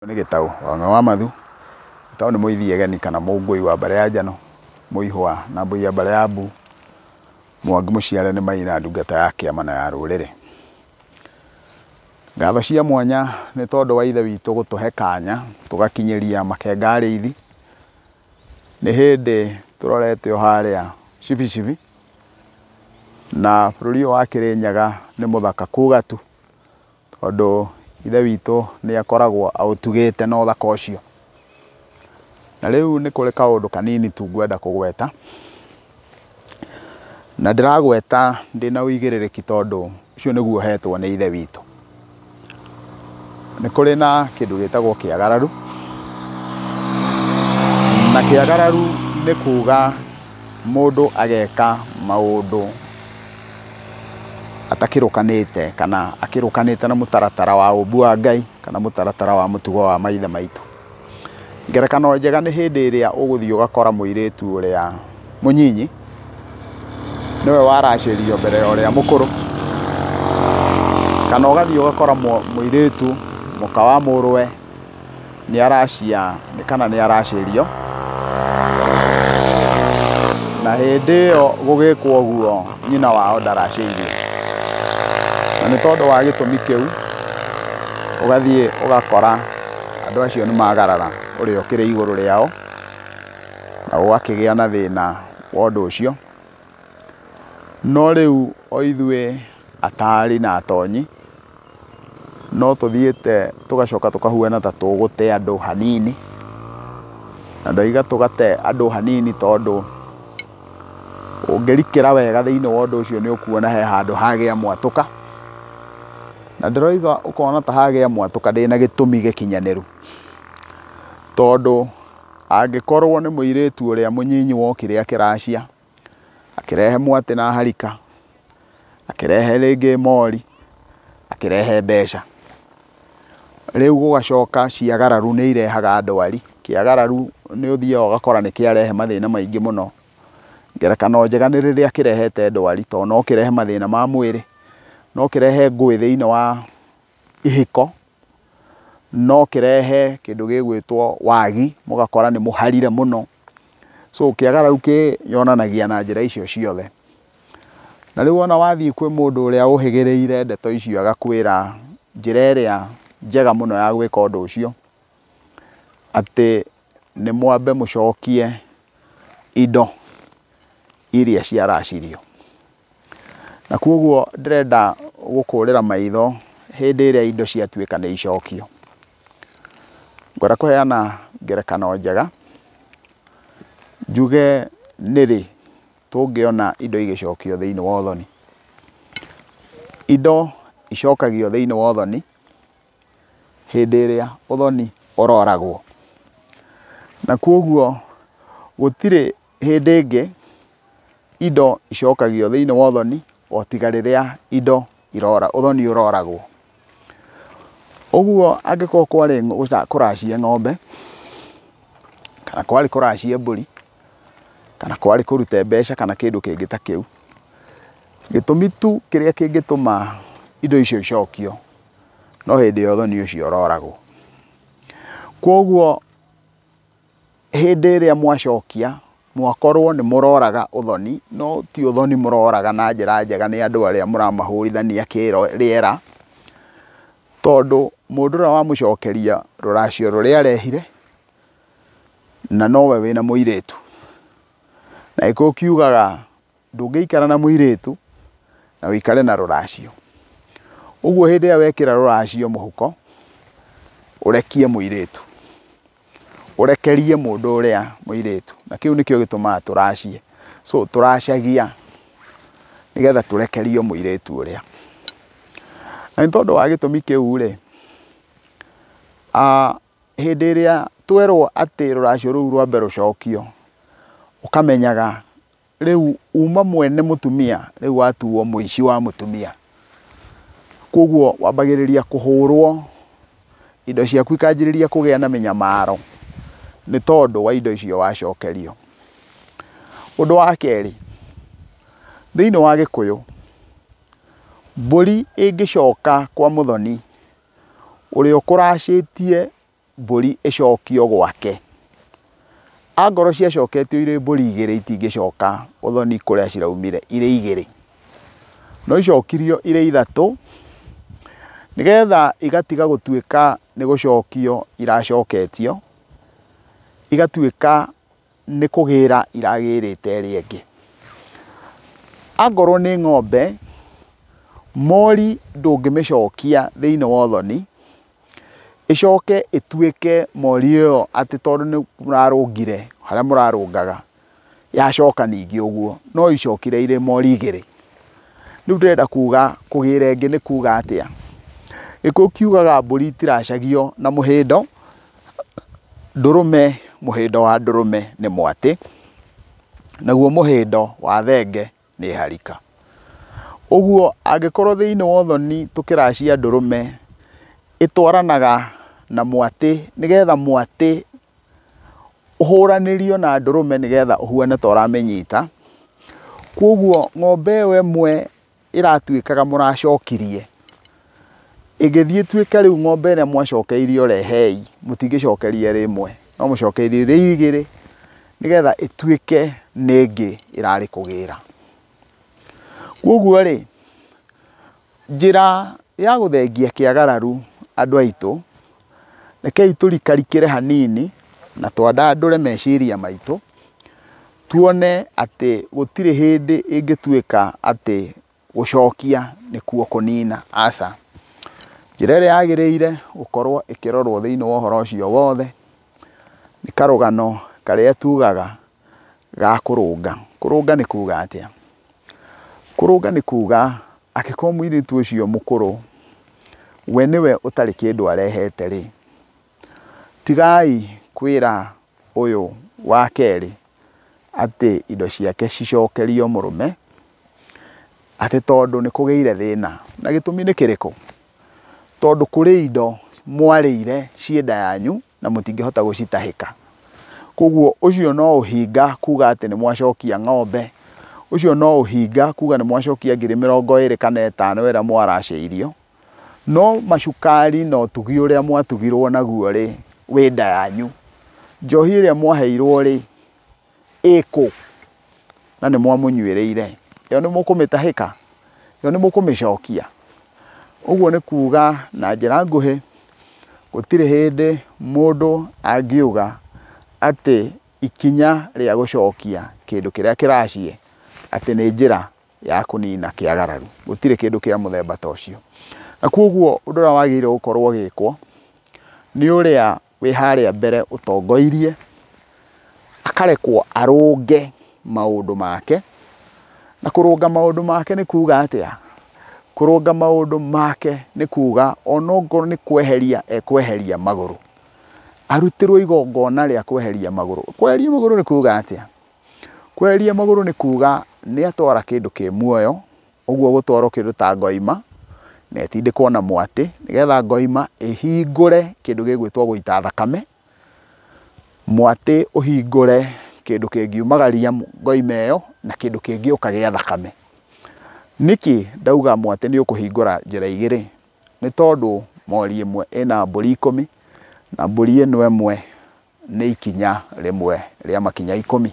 Nĩ Gĩtaũ Wang'a wa Mathu. Gĩtaũ nĩ mũithiegeni kana mũngũi wa mbarĩ ya Njano, mũihwa na mbũi ya mbarĩ ya Mbu, Mwangi mũciare nĩ Maina, ndungata ya kĩama na ya rũrĩrĩ. Ngatho cia mwanya nĩ tondũ wa ithe witũ gũtũhe kanya tũgakinyĩria makenga arĩithi. Nĩ hĩndĩ tũrorete o harĩa Cibicibi na bũrũri ũyũ wa Kĩrĩnyaga nĩ mũthaka kuga tu, tondũ ithe witũ nĩ akoragwo aũtugĩte na ũthaka ũcio. Na rĩu nĩ kũrĩ kaũndũ kanini tu ngwenda kũgweta, na ndĩragweta ndĩna ũigĩrĩrĩki tondũ ũcio nĩguo hetwo nĩ ithe witũ. Nĩ kũrĩ na kĩndũ gĩtagwo kĩagararu, na kĩagararu nĩ kuga mũndũ ageka maũndũ atakĩrũkanĩte kana akĩrũkanĩte na mũtaratara wa ũmbi wa Ngai kana mũtaratara wa mũtugo wa maithe maitũ. Ngerekano njega nĩ hĩndĩ ĩrĩa ũgũthiĩ ũgakora mũirĩtu ũrĩa mũnyinyi nĩwe waracĩrio mbere ya ũrĩa mũkũrũ, kana ũgathiĩ ũgakora mũirĩtu mũka wa mũrũwe nĩ aracia kana nĩ aracĩrio, na hĩndĩ ĩyo gũgĩkwo ũguo nyina wao ndaracĩirio. Na nĩ tondũ wa gĩtũmi kĩu ũgathiĩ ũgakora andũ acio nĩ magarara ũrĩa ũkĩrĩ igũrũ rĩao, na gũgakĩgĩa na thĩna wa ũndũ ũcio. No rĩu o ithuĩ atari na atonyi no tũthiĩte tũgacoka tũkahuana ta tũgũte andũ hanini, na ndoiga tũgate andũ hanini tondũ ũngĩrikĩra wega thĩinĩ wa ũndũ ũcio nĩ ũkuona he handũ hagĩa mwatũka, na ndĩroiga ũkona ta hagĩa mwatũka ndĩna gĩtũmi gĩkinyanĩru, tondũ angĩkorwo nĩ mũirĩtu ũrĩa mũnyinyi wokire akĩracia, akĩrehe mwatĩ na harika, akĩrehe rĩngĩ mori, akĩrehe mbeca, rĩu gũgacoka ciagararu nĩ irehaga ndwari. Kĩagararu nĩ ũthiaga ũgakora nĩ kĩarehe mathĩna maingĩ mũno. Ngerekano njega nĩ rĩrĩa kĩrehete ndwari, tondũ no kĩrehe mathĩna ma mwĩrĩ, no kĩrehe ngũĩ thĩinĩ wa ihiko, no kĩrehe kĩndũ gĩgwĩtwo wagi, mũgakora nĩ mũharire mũno. So kĩagararu kĩyonanagia na njĩra icio ciothe. Na rĩu wona wathiĩ kwĩ mũndũ ũrĩa ũhĩgĩrĩire ndeto icio agakwĩra njĩra ĩrĩa njega mũno ya gwĩka ũndũ ũcio, atĩ nĩ mwambe mũcokie indo iria ciaracirio. Na koguo ndĩrenda gũkũrĩra maitho hĩndĩ ĩrĩa indo ciatuĩka nĩ icokio. Ngwenda kũheana ngerekano njega, njuge nĩrĩ tũngĩona indo igĩcokio thĩinĩ wa ũthoni. Indo icokagio thĩinĩ wa ũthoni hĩndĩ ĩrĩa ũthoni ũroragwo. Na koguo gũtirĩ hĩndĩ ĩngĩ indo icokagio thĩinĩ wa ũthoni o tiga rĩrĩa indo irora, ũthoni ũroragwo. Ũguo angĩkorwo kwarĩ kũracie ng'ombe, kana kwarĩ kũracie mbũri, kana kwarĩ kũrute mbeca kana kĩndũ kĩngĩ ta kĩu, gĩtũmi tu kĩrĩa kĩngĩtũma indo icio icokio no hĩndĩ ĩrĩa ũthoni ũcio ũroragwo. Koguo hĩndĩ ĩrĩa mwacokia mwakorwo nĩ mũroraga ũthoni, no ti ũthoni mũroraga na njĩra njega nĩ andũ arĩa mũramahũrithania rĩera, tondũ mũndũ ũrĩa wamũcokeria rũracio rũrĩa arehire, na nowe wĩna mũirĩtu. Na Gĩkũyũ kiugaga ndũngĩikara na mũirĩtu na ũikare na rũracio. Ũguo hĩndĩ ĩrĩa wekĩra rũracio mũhuko, ũrekie mũirĩtu, ũrekerie mũndũ ũrĩa mũirĩtu, na kĩu nĩkĩo gĩtũmaga tũracie. So tũracagia nĩgetha tũrekerio mũirĩtu ũrĩa. Na nĩ tondũ wa gĩtũmi kĩu rĩ, hĩndĩ ĩrĩa twerwo atĩ rũracio rũu rwambe rũcokio, ũkamenyaga rĩu uma mwene mũtumia, rĩu watuo mũici wa mũtumia. Koguo wambagĩrĩria kũhũrwo, indo ciaku ikanjĩrĩria kũgĩa na mĩnyamaro nĩ tondũ wa indo icio wacokerio. Ũndũ wa kerĩ, thĩinĩ wa Gĩkũyũ, mbũri ĩngĩcoka kwa mũthoni ũrĩa ũkũracĩtie mbũri ĩcokio gwake. Angorwo ciacoketio irĩ mbũri igĩrĩ itingĩcoka ũthoni kũrĩa ciraumire irĩ igĩrĩ, no icokirio irĩ ithatũ nĩgetha igatiga gũtuĩka nĩ gũcokio iracoketio, igatuĩka nĩ kũgĩra iragĩrĩte ĩrĩa ĩngĩ. Angorwo nĩ ng'ombe, mori ndũngĩmĩcokia thĩinĩ wa ũthoni, ĩcoke ĩtuĩke mori ĩyo atĩ tondũ nĩ mũrarũngire harĩa mũrarũngaga yacoka ningĩ ũguo, no icokire irĩ mori igĩrĩ. Rĩu ndĩrenda kuga kũgĩra ĩngĩ nĩ kuga atĩa? Gĩkũyũ kiugaga mbũri itiracagio na mũhĩndo, ndũrũme mũhĩndo wa ndũrũme nĩ mwatĩ, naguo mũhĩndo wa thenge nĩ harika. Ũguo angĩkorwo thĩinĩ wa ũthoni tũkĩracia ndũrũme ĩtwaranaga na mwatĩ nĩgetha mwatĩ ũhũranĩrio na ndũrũme nĩgetha ũhuane ta ũramĩnyita. Koguo ng'ombe ĩyo ĩmwe ĩratuĩkaga mũracokirie, ĩngĩthiĩ ĩtuĩke rĩu ng'ombe ĩrĩa mwacokeirio rehei, mũtingĩcokeria ĩrĩ ĩmwe, no mũcokeirie ĩrĩ igĩrĩ nĩgetha ĩtuĩke nĩ ĩngĩ ĩrarĩ kũgĩra. Koguo rĩ, njĩra ya gũthengia kĩagararu andũ aitũ, rekei tũrikarikĩre hanini na twandandũre meciria maitũ, tuone atĩ gũtirĩ hĩndĩ ĩngĩtuĩka atĩ gũcokia nĩkuo kũnina, aca. Njĩra ĩrĩa yagĩrĩire gũkorwo ĩkĩrorwo thĩinĩ wa ũhoro ũcio wothe nĩ karũgano karĩa tugaga ga kũrũnga. Kũrũnga nĩ kuga atĩa? Kũrũnga nĩ kuga angĩkorwo mũirĩtu ũcio mũkũrũ we nĩwe ũtarĩ kĩndũ arehete rĩ, tigai kwĩra ũyũ wa kerĩ atĩ indo ciake cicokerio mũrũme atĩ tondũ nĩ kũgĩire thĩna. Na gĩtũmi nĩ kĩrĩkũ? Tondũ kũrĩ indo mwarĩire ciĩ nda yanyu na mũtingĩhota gũcitahĩka. Koguo ũcio no ũhinga kuga atĩ nĩ mwacokia ng'ombe, ũcio no ũhinga kuga nĩ mwacokia ngiri 25 kana 5 ĩrĩa mwaracĩirio, no macukari na ũtugi ũrĩa mwatugirwo naguo rĩ, wĩ nda yanyu. Njohi ĩrĩa mwaheirwo rĩ, ĩkũ? Na nĩ mwamũnyuĩrĩire. Ĩyo nĩ mũkũmĩtahĩka? Ĩyo nĩ mũkũmĩcokia? Ũguo nĩ kuga na njĩra nguhĩ, gũtirĩ hĩndĩ mũndũ angiuga atĩ ikinya rĩa gũcokia kĩndũ kĩrĩa kĩracie atĩ nĩ njĩra ya kũnina kĩagararu. Gũtirĩ kĩndũ kĩa mũthemba ta ũcio. Na koguo ũndũ ũrĩa wagĩrĩire gũkorwo ũgĩkwo nĩ ũrĩa wĩ harĩa mbere ũtongoirie akarekwo arũnge maũndũ make. Na kũrũnga maũndũ make nĩ kuga atĩa? Kũrũnga maũndũ make nĩ kuga onokorwo nĩ kweheria ekweheria magũrũ, arutĩrwo igongona rĩa kweheria magũrũ. Kweheria magũrũ nĩ kuga atĩa? Kweheria magũrũ nĩ kuga nĩ atwara kĩndũ kĩ muoyo, ũguo gũtwarwo kĩndũ ta ngoima na ĩtindĩkwo na mwatĩ nĩgetha ngoima ĩhingũre kĩndũ gĩgwĩtwo gũita thakame, mwatĩ ũhingũre kĩndũ kĩngiumagaria ngoima ĩyo na kĩndũ kĩngĩũka gĩa thakame. Nĩkĩ ndauga mwatĩ nĩ ũkũhingũra njĩra igĩrĩ? Nĩ tondũ mori ĩmwe ĩna mbũri 10 na mbũri ĩno ĩmwe nĩ ikinya rĩmwe rĩa makinya 10.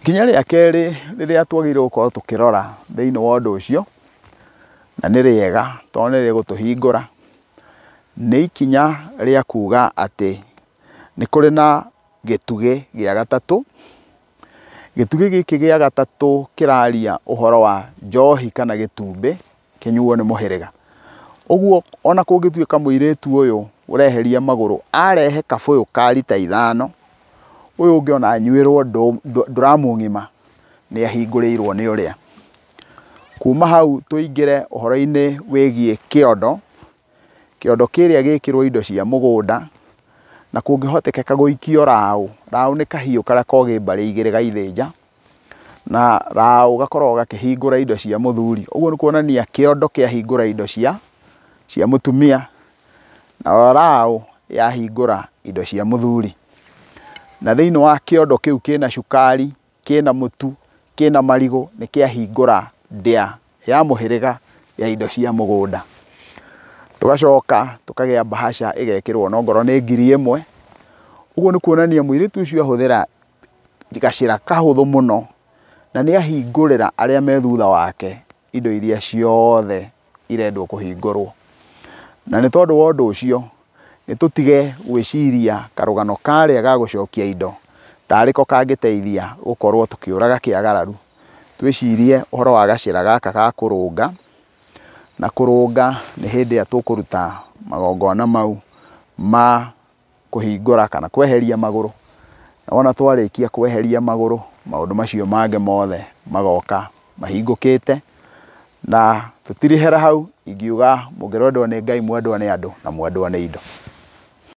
Ikinya rĩa kerĩ rĩrĩa twagĩrĩirwo gũkorwo tũkĩrora thĩinĩ wa ũndũ ũcio, na nĩ rĩega tondũ nĩ rĩgũtũhingũra, nĩ ikinya rĩa kuga atĩ nĩ kũrĩ na gĩtugĩ gĩa gatatũ. Gĩtugĩ gĩkĩ gĩa gatatũ kĩraria ũhoro wa njohi kana gĩtumbĩ kĩnyuo nĩ mũhĩrĩga. Ũguo ona kũngĩtuĩka mũirĩtu ũyũ ũreheria magũrũ arehe kabũyũ ka rita 5, ũyũ ũngĩ ona anyuĩrwo ndũramũng'ima, nĩ ahingũrĩirwo nĩ ũrĩa. Kuma hau tũingĩre ũhoro-inĩ wĩgiĩ kĩondo. Kĩondo kĩrĩa gĩkĩrwo indo cia mũgũnda na kũngĩhotekeka gũikio raũ. Raũ nĩ kahiũ karĩa kogĩ mbarĩ igĩrĩ ga ithĩnja, na raũ gakoragwo gakĩhingũra indo cia mũthuri. Ũguo nĩ kuonania kĩondo kĩahingũra indo cia mũtumia, na raũ yahingũra indo cia mũthuri. Na thĩinĩ wa kĩondo kĩu kĩna cukari, kĩna mũtu, kĩna marigũ, nĩ kĩahingũra ndĩa ya mũhĩrĩga ya indo cia mũgũnda. Tũgacoka tũkagĩa mbahaca ĩgekĩrwo nongorwo nĩ 1000. Ũguo nĩ kuonania mũirĩtu ũcio ahũthĩra gacĩra kahũthũ mũno na nĩ ahingũrĩra arĩa me thutha wake indo iria ciothe irendwo kũhingũrwo. Na nĩ tondũ wa ũndũ ũcio, nĩ tũtige gwĩciria karũgano karĩa ga gũcokia indo tarĩ ko kangĩteithia gũkorwo tũkĩũraga kĩagararu. Twĩcirie ũhoro wa gacĩra gaka ga kũrũnga, na kũrũnga nĩ hĩndĩ ĩrĩa tũkũruta magongona mau ma kũhingũra kana kweheria magũrũ. Na wona twarĩkia kweheria magũrũ, maũndũ macio mangĩ mothe magoka mahingũkĩte. Na tũtirihera hau, ingiuga mũngĩrwendwo nĩ Ngai, mwendwo nĩ andũ na mwendwo nĩ indo.